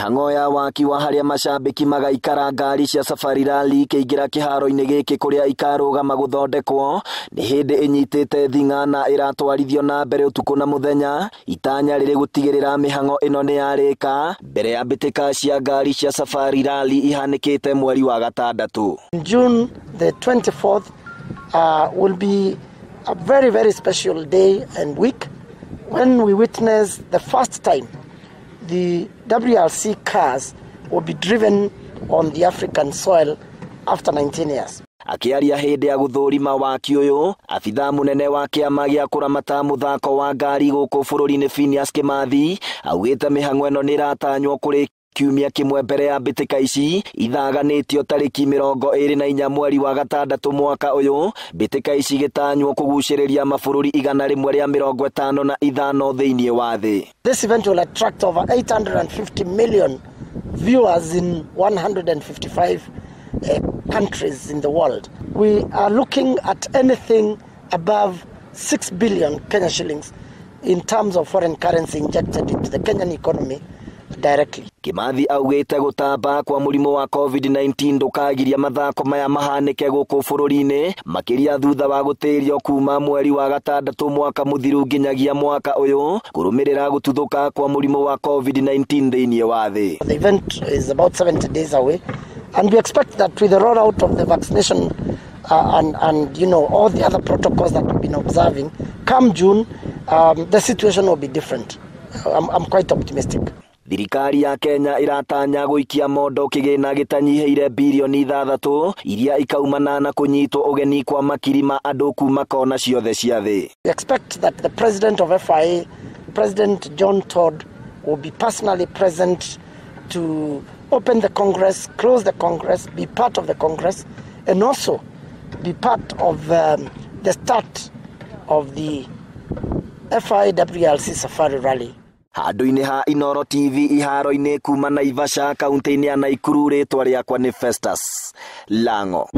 Mĩhang'o ya waki wa harĩa macambĩki magaikara ngari cia Safari Rally ikĩingĩra kĩharo-inĩ gĩkĩ kũrĩa ikarũgama gũthondekwo nĩ hĩndĩ ĩnyitĩte thing'a na ĩratwarithio na mbere ũtukũ na mũthenya. Itanya rĩrĩ gũtigĩrĩra mĩhang'o ĩno nĩ yarĩka mbere ya mbĩtĩka cia ngari cia Safari Rally ihanĩkĩte mweri wa gatandatũ. June the 24th will be a very, very special day and week when we witness the first time the WRC cars will be driven on the African soil after 19 years. Akĩaria hĩndĩ ya gũthũrima waki ũyũ, abithaa mũnene wa kĩama gĩa kũramata mũthako wa ngari gũkũ bũrũri-inĩ Phineas Kimathi augĩte mĩhang'o ĩno nĩ ĩratanywo kũrĩ kiumia kĩmwe mbere ya mbĩtĩka ici ithaganĩtio tarĩki 24 mweri wa gatandatũ mwaka ũyũ. Mbĩtĩka ici gĩtanywo kũgucĩrĩria mabũrũri 155 thĩinĩ wa thĩ. This event will attract over 850 million viewers in 155 countries in the world. We are looking at anything above 6 billion Kenya shillings in terms of foreign currency injected into the Kenyan economy directly. Kimathi augĩte gũtamba kwa mũrimũ wa COVID-19 ndũkagiria mathako maya mahanĩke gũkũ bũrũri-inĩ makĩria thutha wa gũtĩrio kuma mweri wa gatandatũ mwaka mũthiru nginyagia mwaka ũyũ kũrũmĩrĩra gũtuthũka kwa mũrimũ wa COVID-19 thĩinĩ wa thĩ. The event is about 70 days away and we expect that with the rollout of the vaccination and you know all the other protocols that we've been observing, come June the situation will be different. I'm quite optimistic. Thirikari ya Kenya iratanya gũikia mondo kĩgĩna gĩtanyihĩire birioni 6 iria ikaumana na kũnyitwo ũgeni kwa makiri ma andũ kuma kona ciothe cia thĩ. We expect that the president of FIA, President John Todd, will be personally present to open the Congress, close the Congress, be part of the Congress, and also be part of the start of the FIA WRC Safari Rally. Handũ-inĩ ha Inooro TV iharo-inĩ kuma Naivasha kaunti-inĩ ya Nakuru, rĩtwa rĩakwa nĩ Festus Lango.